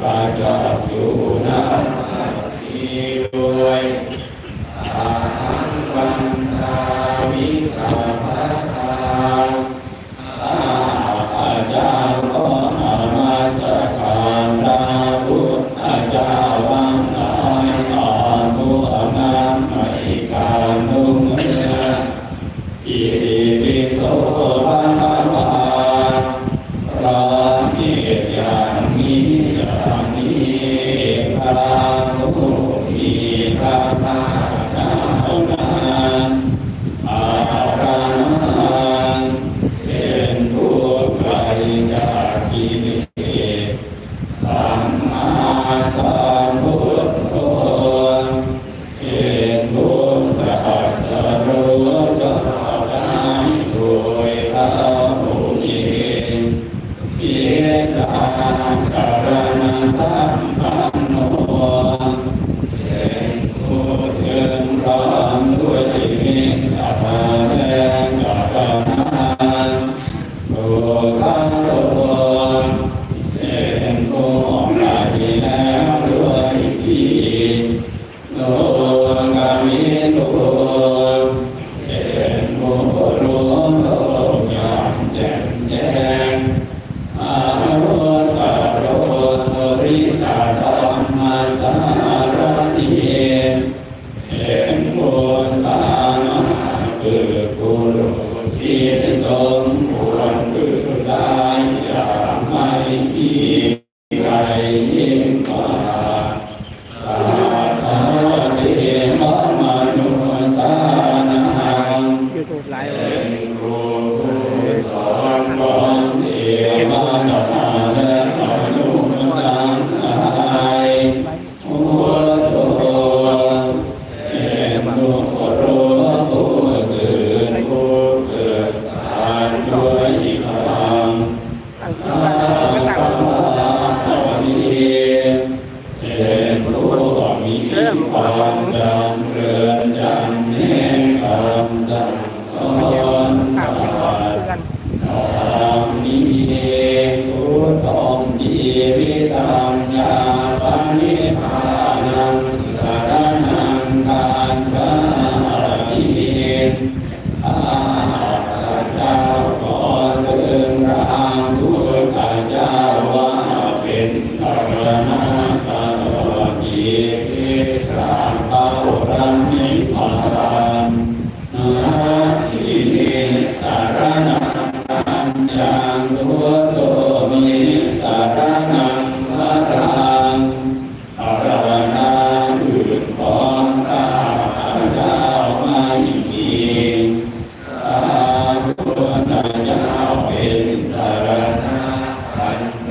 ພະເຈົ້າຢູ່ນຳ ດີດ້ວຍ ອະຫັງວັນທາມິ ສັບພະທາ ຂ້າພະເຈົ້າຂໍນະມັດສະການພະພຸດທະເຈົ້າທັງຫຼາຍ ອະນຸໂມທະນາໃນການລຸງເຮືອ ອິຕິປິໂສ ພະຄະວາ ພະເມດຢ່າງນີ້ຢ່າງນີ້ ພະຜູ້ມີພະພາກເຈົ້ານັ້ນ ອະລະຫັງ ເປັນຜູ້ໄກຈາກກິເລດ ສຳມາສຳພຸດໂທ ເປັນຜູ້ຕຣັດສະຮູ້ຊອບໄດ້ໂດຍພະອົງເອງ ເປັນອາກາລະນະສຳປັນໂນ ເປັນຜູ້ເຖິງພ້ອມດ້ວຍເມດຕາແລະກະຣະນາ ສຸຂະໂຕ ເປັນຜູ້ໄກແລ້ວດ້ວຍດີ ໂລກະມິໂຕ ເປັນຜູ້ຮູ້ໂລກຢ່າງແຈ່ມແຈ້ງ ອະນຸດຕະໂຕ ປຸລິສະທຳມະສາລະຖິ ເປັນຜູ້ສາມາດຝຶກບຸລຸດທີ່ສົມຄວນຝຶກໄດ້ຢ່າງໄຮ້ທີ່ໄກ